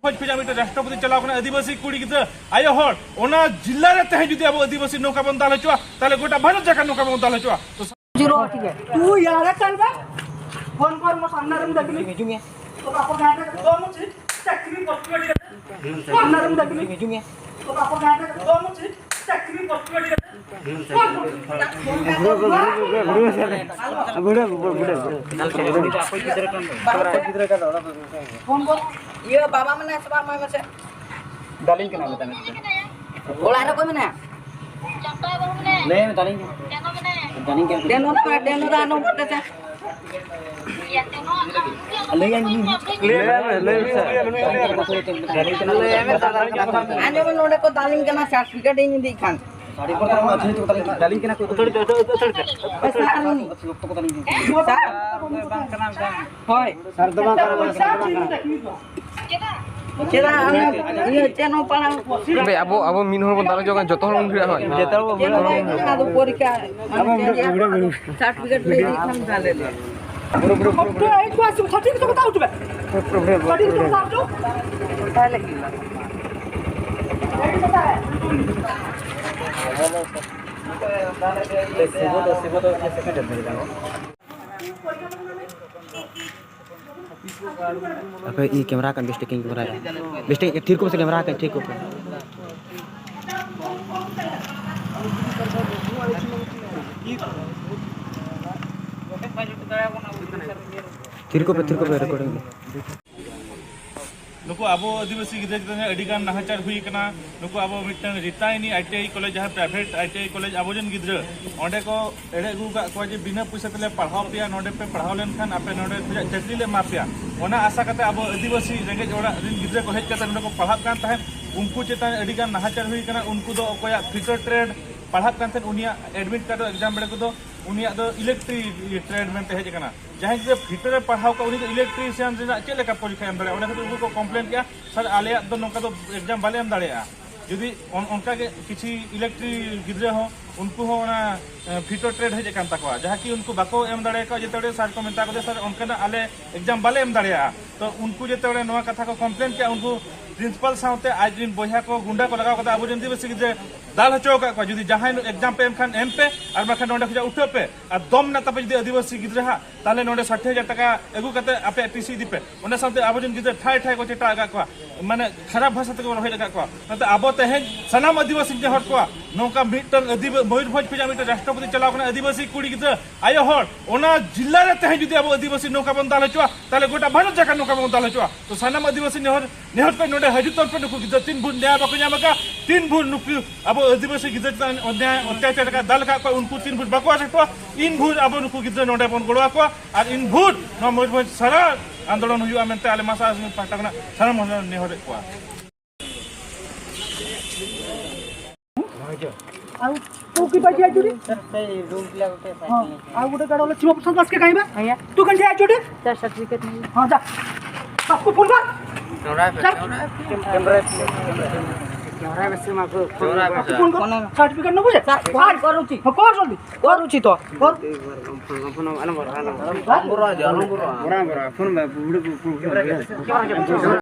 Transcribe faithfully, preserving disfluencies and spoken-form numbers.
ᱠᱷᱚᱡ ᱠᱷᱚᱡᱟᱜ ᱢᱤᱫᱴᱮᱱ ᱨᱟᱥᱴᱨᱚᱯᱚᱛᱤ ᱪᱟᱞᱟᱣ ᱠᱟᱱᱟ ᱟᱹᱫᱤᱵᱟᱹᱥᱤ ᱠᱩᱲᱤ ᱜᱤᱫᱽᱨᱟᱹ ᱟᱭᱳ ᱦᱚᱲ, ᱚᱱᱟ ᱡᱤᱞᱟ ᱨᱮ ᱛᱮᱦᱮᱧ ᱡᱩᱫᱤ ᱟᱵᱚ ᱟᱹᱫᱤᱵᱟᱹᱥᱤ ᱱᱚᱝᱠᱟ ᱵᱚᱱ ᱫᱟᱞ ᱦᱚᱪᱚᱜᱼᱟ, ᱛᱟᱦᱚᱞᱮ ᱜᱚᱴᱟ ᱵᱷᱟᱨᱚᱛ ᱡᱟᱠᱟᱛ ᱱᱚᱝᱠᱟ ᱵᱚᱱ ᱫᱟᱞ ᱦᱚᱪᱚᱜᱼᱟ᱾ ᱛᱚ ᱛᱩ ᱭᱟᱨ ᱠᱟᱨᱵᱟ ᱠᱚᱱ ᱠᱚᱨᱢᱚ ᱥᱟᱢᱱᱟ ᱨᱮᱢ ᱫᱟᱜᱤ ᱢᱮ ᱡᱩᱢᱤᱭᱟ ᱛᱚ ᱟᱯᱚ ᱜᱟᱰᱟ ᱫᱚ ᱢᱩᱪᱤ ᱪᱟᱠᱨᱤ ᱯᱚᱥᱴᱩ ᱟᱹᱰᱤ ᱠᱟᱛᱮ ᱥᱟᱢᱱᱟ ᱨᱮᱢ ᱫᱟᱜᱤ ᱢᱮ ᱡᱩᱢᱤᱭᱟ ᱛᱚ ᱟᱯᱚ ᱜᱟᱰᱟ ᱫᱚ ᱢᱩᱪᱤ ᱪᱟᱠᱨᱤ ᱯᱚᱥᱴᱩ ᱟᱹᱰᱤ ᱠᱟᱛᱮ ᱵᱩᱰᱷᱟᱹ ᱵᱩᱰᱷᱟᱹ ᱵᱩᱰᱷᱟᱹ ᱵᱩᱰᱷᱟᱹ ᱵᱩᱰᱷᱟᱹ ᱵᱩᱰᱷᱟᱹ ᱵᱩᱰᱷᱟᱹ ᱵᱩᱰᱷᱟᱹ ᱵᱩᱰᱷᱟᱹ ᱵᱩᱰᱷᱟᱹ ᱤᱭᱟᱹ ᱵᱟᱵᱟ ᱢᱮᱱᱟᱭᱟ ᱥᱮ ᱵᱟᱝ? ᱢᱟ ᱢᱮᱥᱮ᱾ ᱫᱟᱞᱤᱧ ᱠᱟᱱᱟ ᱢᱮᱛᱟᱭ ᱢᱮ᱾ ᱚᱲᱟᱜ ᱨᱮ ᱚᱠᱚᱭ ᱢᱮᱱᱟᱭᱟ? ᱞᱟᱹᱭ ᱢᱮ, ᱫᱟᱞᱤᱧ ᱠᱟᱱᱟ᱾ ᱫᱟᱞᱤᱧ ᱠᱟᱱᱟ᱾ ᱰᱮᱱᱳ ᱫᱚ, ᱰᱮᱱᱳ ᱫᱚ ᱟᱞᱚᱢ ᱯᱚᱴᱮ ᱥᱮ᱾ ᱞᱟᱹᱭ ᱢᱮ, ᱞᱟᱹᱭ ᱢᱮ᱾ ᱟᱸᱡᱚᱢ ᱢᱮ, ᱱᱚᱰᱮ ᱠᱚ ᱫᱟᱞᱤᱧ ᱠᱟᱱᱟ, ᱥᱟᱨᱴᱤᱯᱷᱤᱠᱮᱴ ᱤᱧ ᱤᱫᱤᱭᱮᱫ ᱠᱷᱟᱱ᱾ ᱫᱟᱞᱤᱧ ᱠᱟᱱᱟ ᱠᱚ᱾ ᱥᱟᱨ, ᱦᱳᱭ᱾ ᱥᱟᱨ ᱫᱚ ᱵᱟᱝ ᱠᱟᱱᱟ, ᱥᱟᱨ ᱫᱚ ᱵᱟᱝ ᱠᱟᱱᱟ᱾ ᱪᱮᱫᱟᱜ ᱟᱢ ᱤᱭᱟᱹ ᱪᱮᱫ ᱦᱚᱸ ᱯᱟᱲᱦᱟᱣ ᱵᱮ, ᱟᱵᱚ, ᱟᱵᱚ ᱢᱤᱫ ᱦᱚᱲ ᱵᱚᱱ ᱫᱟᱞ ᱦᱚᱪᱚ ᱠᱟᱱᱟ, ᱡᱚᱛᱚ ᱦᱚᱲ ᱵᱚᱱ ᱵᱷᱤᱲᱚᱜᱼᱟ, ᱦᱳᱭ᱾ ᱡᱚᱛᱚ ᱦᱚᱲ ᱵᱚᱱ ᱪᱮᱫ ᱦᱚᱸ ᱵᱷᱤᱲᱚᱜᱼᱟ᱾ ᱵᱟᱝ ᱠᱟᱱᱟ, ᱟᱫᱚ ᱯᱚᱨᱤᱠᱠᱷᱟ, ᱢᱟᱱᱮ ᱪᱮᱫ ᱨᱮᱭᱟᱜ ᱥᱟᱨᱴᱤᱯᱷᱤᱠᱮᱴ ᱞᱮ ᱤᱫᱤ ᱠᱷᱟᱱ ᱛᱟᱦᱞᱮ ᱞᱮ᱾ ᱯᱩᱨᱟᱹ, ᱯᱩᱨᱟᱹ, ᱯᱩᱨᱟᱹ, ᱯᱩᱨᱟᱹ᱾ ᱮᱭ ᱠᱚ ᱟᱥᱩ ᱪᱷᱟᱹᱛᱤᱠ ᱠᱚ ᱵᱟᱛᱟᱣ ᱦᱚᱪᱚ ᱢᱮ᱾ ᱯᱩᱨᱟᱹ, ᱯᱩᱨᱟᱹ, ᱯᱩᱨᱟᱹ, ᱪᱷᱟᱹᱛᱤᱠ ᱠᱚ ᱯᱩᱨᱟᱹ᱾ ᱵᱟᱛᱟᱣ ᱦᱚᱪᱚ᱾ ᱛᱟᱦᱞᱮ ᱠᱤ ᱦᱩᱭᱩᱜᱼᱟ? ᱟᱯᱮ ᱤᱧ ᱠᱮᱢᱮᱨᱟ ᱠᱟᱱ ᱵᱮᱥ ᱴᱷᱤᱠ ᱤᱧ ᱠᱮᱢᱮᱨᱟᱭᱟ᱾ ᱵᱮᱥ ᱴᱷᱤᱠ ᱛᱷᱤᱨ ᱠᱚᱜ ᱢᱮᱥᱮ, ᱠᱮᱢᱮᱨᱟ ᱠᱟᱱ ᱛᱷᱤᱨ ᱠᱚᱜ ᱯᱮ᱾ ᱛᱷᱤᱨ ᱠᱚᱜ ᱯᱮ, ᱛᱷᱤᱨ ᱠᱚᱜ ᱯᱮ, ᱨᱮᱠᱚᱨᱰᱤᱝ ᱫᱟ᱾ ᱱᱩᱠᱩ ᱟᱵᱚ ᱟᱹᱫᱤᱵᱟᱹᱥᱤ ᱜᱤᱫᱽᱨᱟᱹ ᱪᱮᱛᱟᱱ ᱨᱮ ᱟᱹᱰᱤ ᱜᱟᱱ ᱱᱟᱦᱟᱪᱟᱨ ᱦᱩᱭ ᱠᱟᱱᱟ᱾ ᱱᱩᱠᱩ ᱟᱵᱚ ᱢᱤᱫᱴᱟᱝ ᱨᱤᱛᱟᱭᱱᱤ ᱟᱭ ᱴᱤ ᱟᱭ ᱠᱚᱞᱮᱡᱽ, ᱡᱟᱦᱟᱸ private I T I college, ᱟᱵᱚᱨᱮᱱ ᱜᱤᱫᱽᱨᱟᱹ ᱚᱸᱰᱮ ᱠᱚ ᱮᱲᱮ ᱟᱹᱜᱩ ᱟᱠᱟᱫ ᱠᱚᱣᱟ ᱡᱮ ᱵᱤᱱᱟᱹ ᱯᱚᱭᱥᱟ ᱛᱮᱞᱮ ᱯᱟᱲᱦᱟᱣ ᱯᱮᱭᱟ, ᱱᱚᱰᱮ ᱯᱮ ᱯᱟᱲᱦᱟᱣ ᱞᱮᱱᱠᱷᱟᱱ ᱟᱯᱮ ᱱᱚᱰᱮ ᱠᱷᱚᱱᱟᱜ ᱪᱟᱹᱠᱨᱤ ᱞᱮ ᱮᱢᱟ ᱯᱮᱭᱟ᱾ ᱚᱱᱟ ᱟᱥᱟ ᱠᱟᱛᱮ ᱟᱵᱚ ᱟᱹᱫᱤᱵᱟᱹᱥᱤ ᱨᱮᱸᱜᱮᱡ ᱚᱲᱟᱜ ᱨᱮᱱ ᱜᱤᱫᱽᱨᱟᱹ ᱠᱚ ᱦᱮᱡ ᱠᱟᱛᱮ ᱱᱚᱰᱮ ᱠᱚ ᱯᱟᱲᱦᱟᱜ ᱠᱟᱱ ᱛᱟᱦᱮᱸᱫ, ᱩᱱᱠᱩ ᱪᱮᱛᱟᱱ ᱟᱹᱰᱤ ᱜᱟᱱ ᱱᱟᱦᱟᱪᱟᱨ ᱦᱩᱭ ᱠᱟᱱᱟ᱾ ᱩᱱᱠᱩ ᱫᱚ ᱚᱠᱚᱭᱟᱜ ᱯᱷᱤᱴᱟᱨ ᱴᱨᱮᱰ ᱯᱟᱲᱦᱟᱜ ᱠᱟᱱ ᱛᱟᱦᱮᱸᱫ, ᱩᱱᱤᱭᱟᱜ ᱮᱰᱢᱤᱴ ᱠᱟᱨᱰ ᱮᱠᱡᱟᱢ ᱵᱮᱲᱮ ᱠᱚᱫᱚ ᱩᱱᱤᱭᱟᱜ ᱫᱚ ᱤᱞᱮᱠᱴᱨᱤ ᱴᱨᱮᱰ ᱢᱮᱱᱛᱮ ᱦᱮᱡ ᱟᱠᱟᱱᱟ᱾ ᱡᱟᱦᱟᱸᱭ ᱜᱤᱫᱽᱨᱟᱹ ᱯᱷᱤᱴᱟᱨ ᱮ ᱯᱟᱲᱦᱟᱣ ᱠᱚᱣᱟ, ᱩᱱᱤ ᱫᱚ ᱤᱞᱮᱠᱴᱨᱤᱥᱤᱭᱟᱱ ᱨᱮᱱᱟᱜ ᱪᱮᱫ ᱞᱮᱠᱟ ᱯᱚᱨᱤᱠᱠᱷᱟᱭ ᱮᱢ ᱫᱟᱲᱮᱭᱟᱜᱼᱟ? ᱚᱱᱟ ᱠᱷᱟᱹᱛᱤᱨ ᱩᱱᱠᱩ ᱠᱚ ᱠᱚᱢᱯᱞᱮᱱ ᱠᱮᱜᱼᱟ, "ᱥᱟᱨ, ᱟᱞᱮᱭᱟᱜ ᱫᱚ ᱱᱚᱝᱠᱟ ᱫᱚ ᱮᱠᱡᱟᱢ ᱵᱟᱞᱮ ᱮᱢ ᱫᱟᱲᱮᱭᱟᱜᱼᱟ᱾" ᱡᱩᱫᱤ ᱚᱱ-, ᱚᱱᱠᱟ ᱜᱮ ᱠᱤᱪᱷᱩ ᱤᱞᱮᱠᱴᱨᱤ ᱜᱤᱫᱽᱨᱟᱹ ᱦᱚᱸ ᱩᱱᱠᱩ ᱦᱚᱸ ᱚᱱᱟ ᱯᱷᱤᱴᱳ ᱴᱨᱮᱰ ᱦᱮᱡ ᱟᱠᱟᱱ ᱛᱟᱠᱚᱣᱟ, ᱡᱟᱦᱟᱸ ᱠᱤ ᱩᱱᱠᱩ ᱵᱟᱠᱚ ᱮᱢ ᱫᱟᱲᱮ ᱠᱟᱣᱟ᱾ ᱡᱮᱛᱮ ᱦᱚᱲ ᱥᱟᱨ ᱠᱚ ᱢᱮᱛᱟ ᱠᱚ ᱡᱮ, "ᱥᱟᱨ, ᱚᱱᱠᱟᱱᱟᱜ ᱟᱞᱮ ᱮᱠᱡᱟᱢ ᱵᱟᱞᱮ ᱮᱢ ᱫᱟᱲᱮᱭᱟᱜᱼᱟ᱾" ᱛᱚ ᱩᱱᱠᱩ ᱡᱮᱛᱮ ᱦᱚᱲ ᱱᱚᱣᱟ ᱠᱟᱛᱷᱟ ᱠᱚ ᱠᱚᱢᱯᱞᱮᱱ ᱠᱮᱜᱼᱟ, ᱩᱱᱠᱩ ᱯᱨᱤᱱᱥᱤᱯᱟᱞ ᱥᱟᱶᱛᱮ ᱟᱡ ᱨᱮᱱ ᱵᱚᱭᱦᱟ ᱠᱚ ᱜᱩᱱᱰᱟ ᱠᱚ ᱞᱟᱜᱟᱣ ᱠᱟᱛᱮ ᱟᱵᱚᱨᱮᱱ ᱟᱹᱫᱤᱵᱟᱹᱥᱤ ᱜᱤᱫᱽᱨᱟᱹ ᱫᱟᱞ ᱦᱚᱪᱚ ᱟᱠᱟᱫ ᱠᱚᱣᱟ᱾ ᱡᱩᱫᱤ ᱡᱟᱦᱟᱸᱭ ᱮᱠᱡᱟᱢ ᱯᱮ ᱮᱢ ᱠᱷᱟᱱ ᱮᱢ ᱯᱮ, ᱟᱨ ᱵᱟᱠᱷᱟᱱ ᱱᱚᱸᱰᱮ ᱠᱷᱚᱱᱟᱜ ᱩᱴᱷᱟᱹᱜ ᱯᱮ᱾ ᱟᱨ ᱫᱚᱢ ᱢᱮᱱᱟᱜ ᱛᱟᱯᱮ ᱡᱩᱫᱤ ᱟᱹᱫᱤᱵᱟᱹᱥᱤ ᱜᱤᱫᱽᱨᱟᱹ ᱦᱟᱸᱜ, ᱛᱟᱦᱚᱞᱮ ᱱᱚᱸᱰᱮ ᱥᱟᱴᱷᱤ ᱦᱟᱡᱟᱨ ᱴᱟᱠᱟ ᱟᱹᱜᱩ ᱠᱟᱛᱮ ᱟᱯᱮᱭᱟᱜ ᱴᱤ ᱥᱤ ᱤᱫᱤ ᱯᱮ᱾ ᱚᱱᱟ ᱥᱟᱶᱛᱮ ᱟᱵᱚᱨᱮᱱ ᱜᱤᱫᱽᱨᱟᱹ ᱴᱷᱟᱭ ᱴᱷᱟᱭ ᱠᱚ ᱪᱮᱴᱟ ᱟᱠᱟᱫ ᱠᱚᱣᱟ, ᱢᱟᱱᱮ ᱠᱷᱟᱨᱟᱯ ᱵᱷᱟᱥᱟ ᱛᱮᱠᱚ ᱨᱚᱦᱮᱫ ᱟᱠᱟᱫ ᱠᱚᱣᱟ᱾ ᱚᱱᱟᱛᱮ ᱟᱵᱚ ᱛᱮᱦᱮᱧ ᱥᱟᱱᱟᱢ ᱟᱹᱫᱤᱵᱟᱹᱥᱤᱧ ᱱᱮᱦᱚᱨ ᱠᱚᱣᱟ, ᱱᱚᱝᱠᱟ ᱢᱤᱫᱴᱟᱝ ᱟᱹᱫᱤᱵᱟᱹ-, ᱢᱚᱭᱩᱨᱵᱷᱚᱸᱡᱽ ᱠᱷᱚᱱᱟᱜ ᱢᱤᱫᱴᱟᱝ ᱨᱟᱥᱴᱨᱚᱯᱚᱛᱤ ᱪᱟᱞᱟᱣ ᱠᱟᱱᱟ, ᱟᱹᱫᱤᱵᱟᱹᱥᱤ ᱠᱩᱲᱤ ᱜᱤᱫᱽᱨᱟᱹ, ᱟᱭᱳ ᱦᱚᱲ, ᱚᱱᱟ ᱡᱤᱞᱟ ᱨᱮ ᱛᱮᱦᱮᱧ ᱡᱩᱫᱤ ᱟᱵᱚ ᱟᱹᱫᱤᱵᱟᱹᱥᱤ ᱱᱚᱝᱠᱟ ᱵᱚᱱ ᱫᱟᱞ ᱦᱚᱪᱚᱜᱼᱟ, ᱛᱟᱦᱚᱞᱮ ᱜᱚᱴᱟ ᱵᱷᱟᱨᱚᱛ ᱡᱟᱠᱟᱛ ᱱᱚᱝᱠᱟ ᱵᱚᱱ ᱫᱟᱞ ᱦᱚᱪᱚᱜᱼᱟ᱾ ᱛᱚ ᱥᱟᱱᱟᱢ ᱟᱹᱫᱤᱵᱟᱹᱥᱤ ᱱᱮᱦᱚᱨ, ᱱᱮᱦᱚᱨ ᱠᱚ ᱱᱚᱰᱮ ᱦᱤᱡᱩᱜ ᱛᱟᱵᱚᱱ ᱯᱮ᱾ ᱱᱩᱠᱩ ᱜᱤᱫᱽᱨᱟᱹ ᱛᱤᱱ ᱵᱷᱳᱨ ᱱᱮᱭᱟᱭ ᱵᱟᱠᱚ ᱧᱟᱢ ᱟᱠᱟᱫ, ᱛᱤᱱ ᱵᱷᱳᱨ ᱱᱩᱠᱩ ᱟᱵᱚ ᱟᱹᱫᱤᱵᱟᱹᱥᱤ ᱜᱤᱫᱽᱨᱟᱹ ᱪᱮᱛᱟᱱ ᱚᱱᱭᱟᱭ ᱚᱛᱛᱟᱪᱟᱨ ᱟᱠᱟᱫ, ᱫᱟᱞ ᱟᱠᱟᱫ ᱠᱚᱣᱟ, ᱩᱱᱠᱩ ᱛᱤᱱ ᱵᱷᱳᱨ ᱵᱟᱠᱚ ᱟᱥᱮᱴᱚᱜᱼᱟ, ᱤᱱ ᱵᱷᱳᱨ ᱟᱵᱚ ᱱᱩᱠᱩ ᱜᱤᱫᱽᱨᱟᱹ ᱱᱚᱰᱮ ᱵᱚᱱ ᱜᱚᱲᱚ ᱟᱠᱚᱣᱟ᱾ ᱟᱨ ᱤᱱ ᱵᱷᱳᱨ ᱱᱚᱣᱟ ᱢᱚᱭᱩᱨᱵᱷᱚᱸᱡᱽ ᱥᱟᱨᱟ ᱟᱱᱫᱳᱞᱚᱱ ᱦᱩᱭᱩᱜᱼᱟ ᱢᱮᱱᱛᱮ ᱟᱞᱮ ᱢᱟᱥᱟ ᱯᱟᱦᱴᱟ ᱠᱷᱚᱱᱟᱜ ᱥᱟᱱᱟᱢ ᱦᱚᱲ ᱞᱮ ᱱᱮᱦᱚᱨᱮᱫ ᱠᱚᱣᱟ᱾ ᱟᱨ ᱛᱩ ᱠᱤ ᱵᱟᱡᱮ ᱟᱡᱩᱰᱤ? ᱦᱮᱸ, ᱟᱨ ᱜᱚᱴᱮ ᱜᱟᱲᱚ ᱞᱮ ᱪᱤᱢᱟ ᱯᱚᱥᱚᱱ ᱠᱟᱥ ᱠᱮ ᱠᱟᱹᱢᱤ ᱵᱟ? ᱦᱮᱸ᱾ ᱛᱩ ᱠᱟᱱ ᱡᱮ ᱟᱡᱩᱰᱤ? ᱦᱮᱸ, ᱡᱟ᱾ ᱵᱟᱯᱩ ᱯᱷᱳᱱ ᱵᱟ? ᱡᱟ᱾ ᱠᱮᱢᱨᱟ ᱵᱮᱥᱮ ᱢᱟ ᱠᱚ ᱯᱷᱳᱱ ᱵᱟ᱾ ᱵᱟᱯᱩ ᱯᱷᱳᱱ ᱵᱟ? ᱥᱟᱨᱴᱤᱯᱷᱤᱠᱮᱴ ᱱᱚ ᱵᱩᱡᱷᱮ? ᱥᱟᱨ, ᱯᱷᱳᱱ ᱠᱚᱨᱩᱪᱤ᱾ ᱦᱮᱸ, ᱠᱚᱨ ᱡᱚᱞᱫᱤ᱾ ᱠᱚᱨᱩᱪᱤ ᱛᱚ᱾ ᱠᱚᱨ᱾ ᱯᱷᱳᱱ ᱵᱟ, ᱵᱩᱲᱩ, ᱵᱩᱲᱩ, ᱵᱩᱲᱩ᱾